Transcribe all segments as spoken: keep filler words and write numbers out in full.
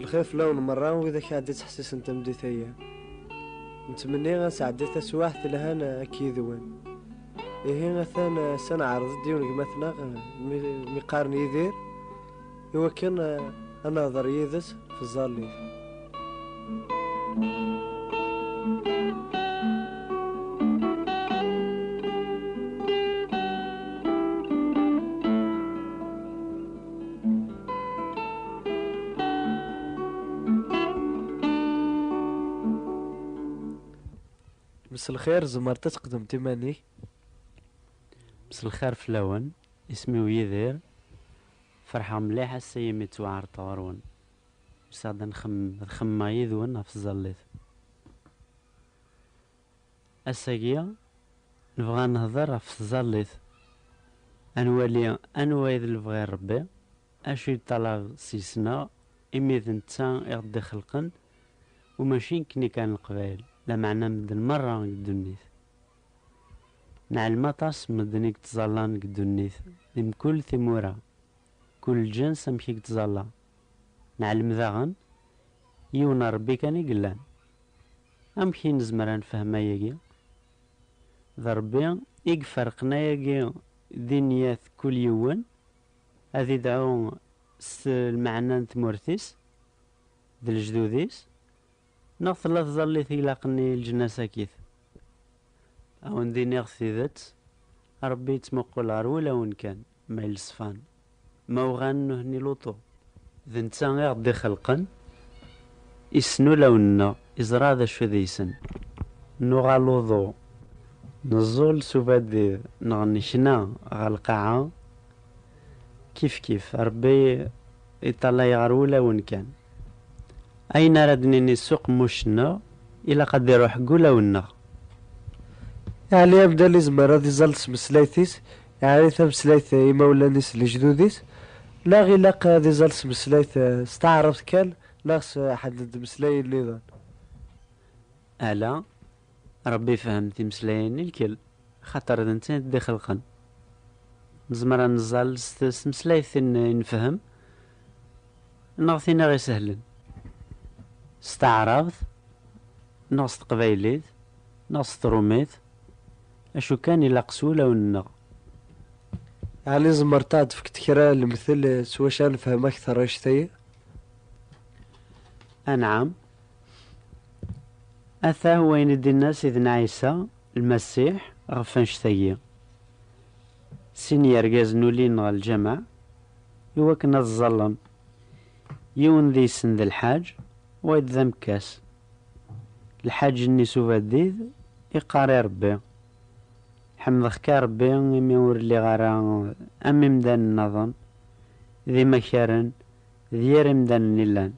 Lxir fell-awen merra widak ɛad ittḥessisen tameddit-agi. Nettmenni ad sɛeddi taswiɛt telhan akk yid-wen. Ihi atan ass-a neɛreḍ-d yiwen gma-tneɣ mi, mi qqaren Yidir, i wakken ad nehḍer yid-s f tẓallit. Mselxir, tzemreḍ ad tqeddmeḍ iman-ik? Mselxir fell-awen, isem-iw Yidir. Ferḥeɣ mliḥ ass-a imi ttwaɛerḍeɣ ɣer-wen. Usiɣ-d ad nxem-, ad xemmemeɣ yid-wen ɣef tẓallit. Ass-agi, nebɣa ad nehder ɣef tẓallit. Ad nwali anwa i d lebɣi n Ṛebbi, acu i yeṭṭalab seg-neɣ, imi d netta i ɣ-d-ixelqen, u mačči nekkni kan Leqbayel, lameɛna medden merra deg ddunit. Neɛlem aṭas n medden i yettẓallan deg ddunit, di mkul timura, kul lǧens amek i yettẓalla. Neɛlem daɣen, yiwen n Ṛebbi kan i yellan. Amek i nezmer ad nefhem ayagi? D Ṛebbi i iferqen ayagi di nniyat kul yiwen, ad idɛu s lmeɛna n tmurt-is, d lejdud-is, neɣ tella tẓallit i ilaqen i leǧnas-agi? A wen-d-iniɣ tidet, Ṛebbi yettmuqul ɣer wulawen kan, ma i leṣfan, ma uɣalen nutni luṭu. D netta i ɣ-d-ixelqen, issen ulawen-nneɣ, iẓra d acu deg-sen. Nuɣal uḍu, neẓẓul s ubadid, neɣ nekna ɣer lqaɛa, kif kif, Ṛebbi iṭalay ɣer wulawen kan. Ayen ara d-nini s uqemmuc-nneɣ, ilaq ad d-iruḥ deg wulawen-nneɣ. Yeɛni amdan izmer ad iẓall s tmeslayt-is, yeɛni tameslayt, eh, imawlan-is, lejdud-is, neɣ ilaq ad iẓall s tmeslayt, eh, s taɛrabt kan, neɣ s, eh, ḥedd n tmeslayin nniḍen? Ala, Ṛebbi ifhem timeslayin-nni lkel, xaṭer d netta i d-ixelqen. Nezmer ad neẓẓal s, s tmeslayt tin i nefhem, neɣ tin i ɣ-isehlen. S taɛrabt, neɣ s teqbaylit, neɣ s trumit, acu kan ilaq s wulawen-nneɣ. Ɛni tzemreḍ ad d-tefkeḍ kra n lemtel, eh, s wacu ara nefhem akteṛ annect-agi? Anɛam. Ata wayen i d-inna Sidna Ɛisa, Lmasiḥ, ɣef annect-agi. Sin yergazen ulin ɣer lǧameɛ i wakken ad ẓẓallen. Yiwen deg-sen d lḥaǧ, wayeḍ d amekkas. Lḥaǧ-nni s ubadid iqqar i Ṛebbi: "Ḥemdeɣ-k a Ṛebbi, imi ur lliɣ ara am imdanen nniḍen, d imakaren, d yir imdanen i llan,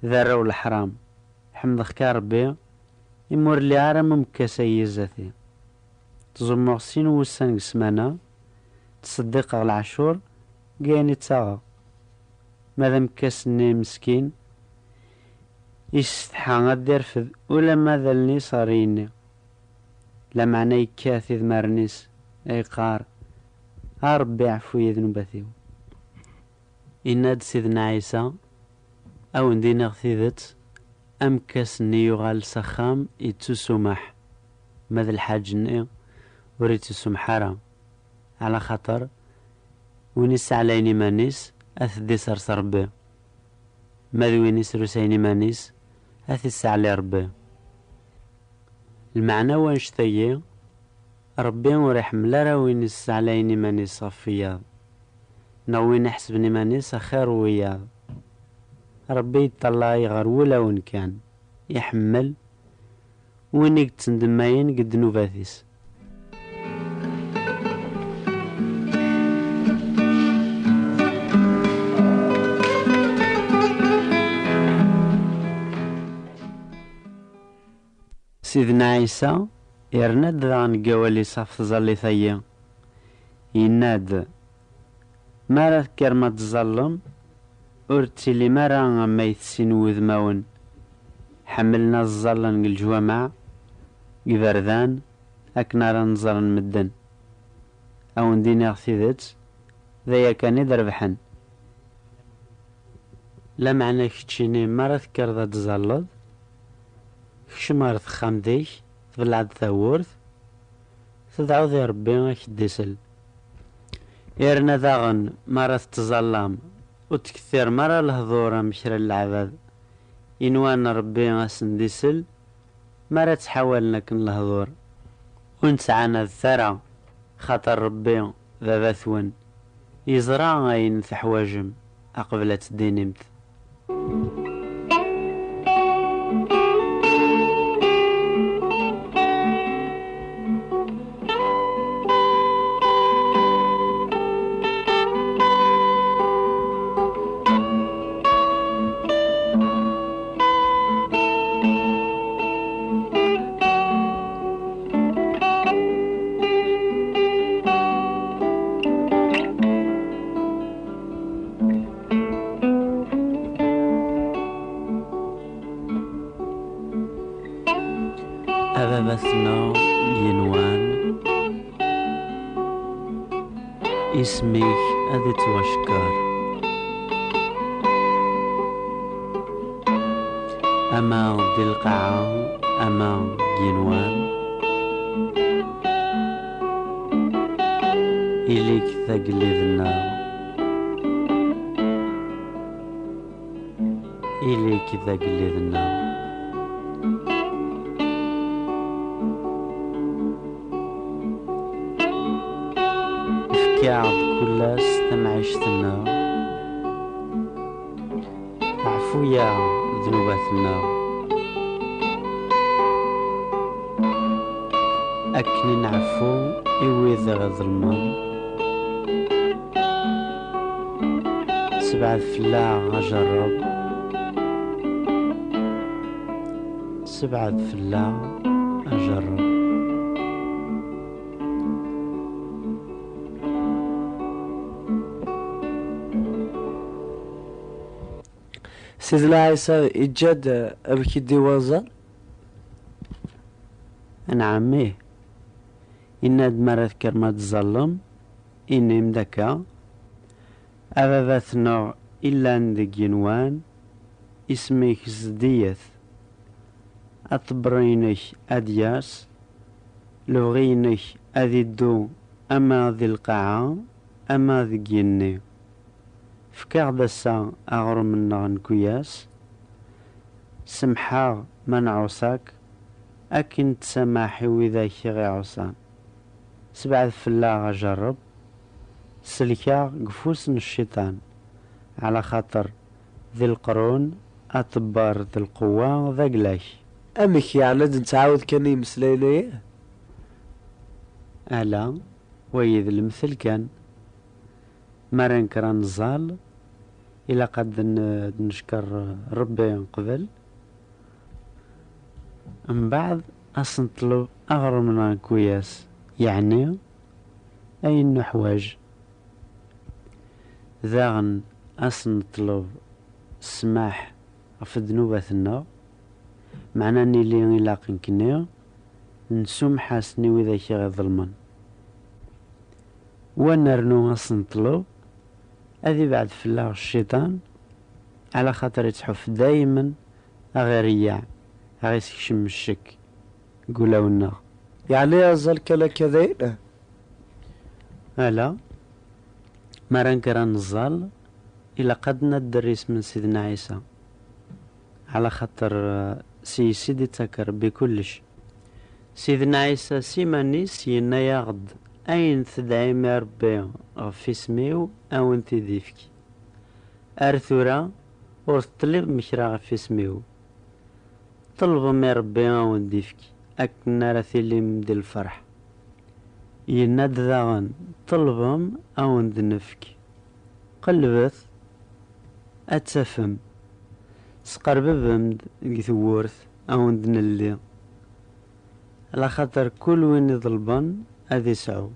d arraw n leḥram. Ḥemdeɣ-k a Ṛebbi, imi ur lliɣ ara am umekkas-agi zdat-i. Ttẓummuɣ sin wussan deg ssmana, ttṣeddiqeɣ leɛcur deg ayen i ttaɣeɣ. Ma d amekkas-nni meskin, yessetḥa ad d-irfed ulamma d allen-is ɣer yigenni. Lameɛna yekkat idmaren-is, yeqqar: A Ṛebbi, ɛfu-yi ddnubat-iw." Inna-d Sidna Ɛisa: "A wen-d-iniɣ tidet, amekkas-nni yuɣal s axxam yettusumaḥ, ma d lḥaǧ-nni ur yettusumaḥ ara, ɛla xaṭer win isseɛlayen iman-is ad t-id-isers Ṛebbi, ma d win isrusayen iman-is ad t-isseɛli Ṛebbi." Lmeɛna n wannect-agi, Ṛebbi ur iḥemmel ara win isseɛlayen iman-is ɣef wiyaḍ, neɣ win iḥesben iman-is axir n wiyaḍ. Ṛebbi yeṭṭalay ɣer wulawen kan, iḥemmel win i yettendemmayen deg ddnubat-is. Sidna Ɛisa yerna-d daɣen deg wawal-is ɣef tẓallit-agi. Yenna-d: "Mi ara tekkrem ad tẓallem, ur ttilim ara am ay tessin wudmawen, ḥemmlen ad ẓẓallen deg leǧwameɛ, deg iberdan, akken ara nẓren medden. A wen-d-iniɣ tidet, d aya kan i d-rebḥen." Lameɛna keččini mi ara tekkreḍ ad tẓalleḍ, kcem ɣer texxamt-ik, tbelɛeḍ tawwurt, tedɛuḍ i Ṛebbi ad k-d-isel. Irna daɣen mi ara tettẓallam, ur tkettirem ara lehdur am kra n leɛbad, inwan Ṛebbi ad sen-d-isel mi ara ttḥawalen akken lehdur. Ur nettɛanadet ara, xaṭer Ṛebbi, Baba-twen, yeẓra ayen teḥwajem aqbel ad tt-d-tinimt. A baba-tneɣ yenwan, isem-ik ad ittwacekker, ama di lqaɛa, ama deg yenwan. Ili-k d agellid-nneɣ. Ili-k d agellid-nneɣ. Efk-aɣ-d kul ass tamɛict-nneɣ. Ɛfu-yaɣ ddnubat-nneɣ, akken i nɛeffu i wid i ɣ-iḍelmen. Sebɛed fell-aɣ ajerreb. Sebɛed fell-aɣ ajerreb. Sidna Ɛisa iǧǧa-d amek i d-iwaẓan? Anɛam, ih. Inna-d mi ara tekkrem ad tẓallem, inim-d akka: A baba-tneɣ illan deg yenwan, isem-ik zediyet. Aṭebber-inek ad d-yas, lebɣi-inek ad iddu ama di lqaɛa ama deg yigenni. Efk-aɣ-d ass-a aɣrum-nneɣ n kuyas. Semḥ-aɣ ma nɛuṣa-k, akken ttamaḥ i widak i ɣ-iɛuṣan. Sebɛed fell-aɣ ajerreb, sellek-aɣ deg ufus n cciṭan, ɛla xaṭer di leqrun, aṭebber d lqewwa d aglak. Amek, yeɛni ad nettɛawed kan i yimeslayen-agi? Ala, wagi d lemtel kan. Mi ara nekker ad nẓall, ilaq ad n-, ad neckeṛ Ṛebbi qbel, mbeɛd ad s-neṭleb aɣrum-nneɣ n kuyas, yeɛni ayen nuḥwaǧ. Daɣen ad s-neṭleb ssmaḥ ɣef ddnubat-nneɣ, meɛna nili ilaq nekkni nsumeḥ-asen i widak i ɣ-iḍelmen. Wa nernu ad s-neṭleb ad ibɛed fell-aɣ cciṭan, ɛla xaṭer ittḥuf daymen a ɣ-ireyyeɛ, a ɣ-isekcem ccek deg ulawen-nneɣ. Yeɛni aẓal kan akka dayen? Ala, mi ara nekker ad nẓall, ilaq ad nadder isem n Sidna Ɛisa, ɛla xaṭer, eh, s yes-i i d-ittak Ṛebbi kullec. Sidna Ɛisa s iman-is yenna-yaɣ-d: Ayen tedɛim i Ṛebbi ɣef isem-iw, a wen-t-id-ifk. Ar tura, ur teṭlibem kra ɣef isem-iw. Ṭelbem i Ṛebbi a wen-d-ifk, akken ara tilim di lferḥ. Yenna-d daɣen: Ṭelbem a wen-d-nefk. Qelbet, ad tafem. Sqerbebem-d deg tewwurt a wen-d-nelli. Ɛla xaṭer kul win iḍelben ad isɛu.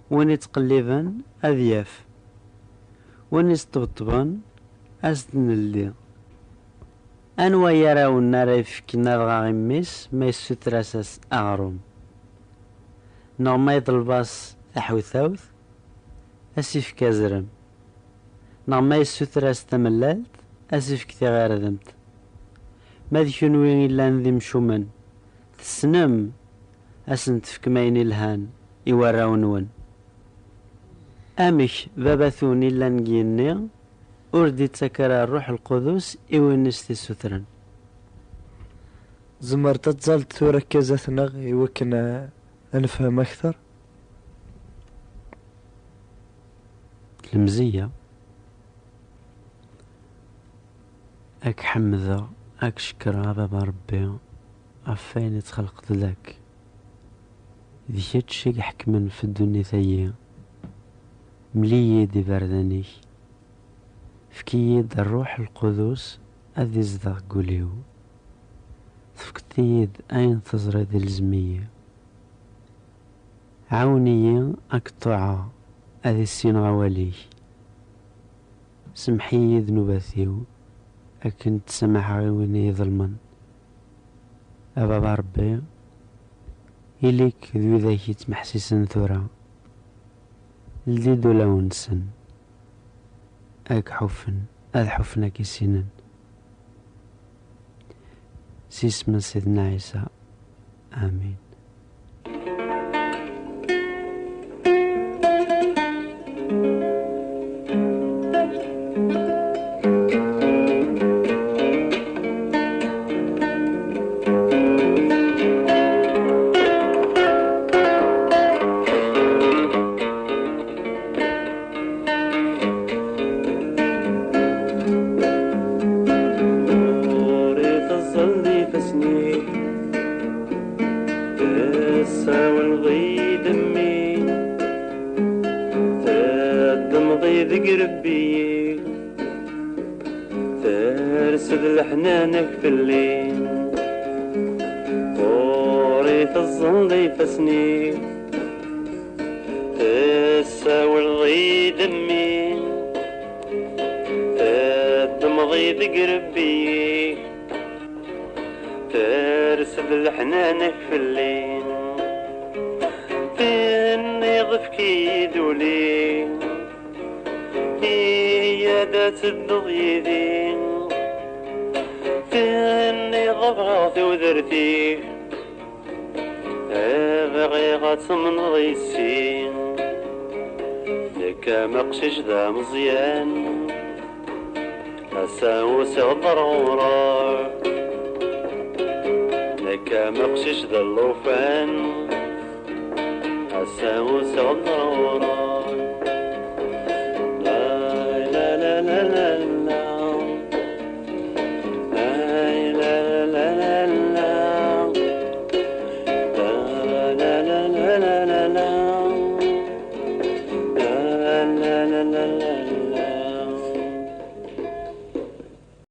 Win ittqelliben ad yaf. Win isṭebṭben ad s-d-nelli. Anwa i ara wen ara yefken adɣaɣ i mmi-s ma yessuter-as-as aɣrum? Neɣ ma yeḍleb-as taḥutawt, ad s-ifk azrem? Neɣ ma yessuter-as tamellalt, Ad s-ifk tiɣirdemt. Ma d kunwi illan d imcumen, tessnem ad sen-tefkem ayen ilhan i warraw-nwen. Amek baba-twen illan deg yigenni ur d-ittak ara Rruḥ Lqudus i win i s-t-issutren? Tzemreḍ ad teẓẓaleḍ tura akka zdat-neɣ i wakken a, a nefhem akter? Lemzeyya. Ad k-ḥemdeɣ, ad k-cekkreɣ a baba Ṛebbi ɣef wayen i txelqeḍ d ak. D kečč i iḥekmen f ddunit-agi. Mel-iyi-d iberdan-ik. Efk-iyi-d Ṛṛuḥ Lqudus ad izdeɣ deg wul-iw. Tefkeḍ-iyi-d ayen teẓriḍ ilzem-iyi. Ɛawen-iyi ad k-ṭuɛeɣ, ad issineɣ awal-ik. Semmeḥ-iyi ddnubat-iw akken ttamaḥeɣ i win i yi-iḍelmen. A baba Ṛebbi, ili-k d widak yettmeḥsisen tura. Ldi-d ulawen-nsen. Ad k-ḥufen, ad ḥufen ad k-issinen. S yisem n Sidna Ɛisa. Amin. Ur iteẓẓel d ifassen-ik, tessawleḍ-iyi-d mmi, teddmeḍ-iyi deg rebbi-ik, tersed leḥnana-k fell-i. Ur iteẓẓel d ifassen-ik, tessawleḍ-iyi-d mmi, teddmeḍ-iyi deg rebbi-ik, tersed leḥnana-k fell-i. Tenniḍ efk-iyi-d ul-ik, iyya-d ad tedduḍ yid-i. Tenniḍ bɣiɣ tudert-ik, bɣiɣ ad temneḍ yessi. Nekk am aqcic d ameẓyan, ass-a usiɣ-d ar ɣur-k. Nekk am aqcic d llufan, ass-a usiɣ-d ar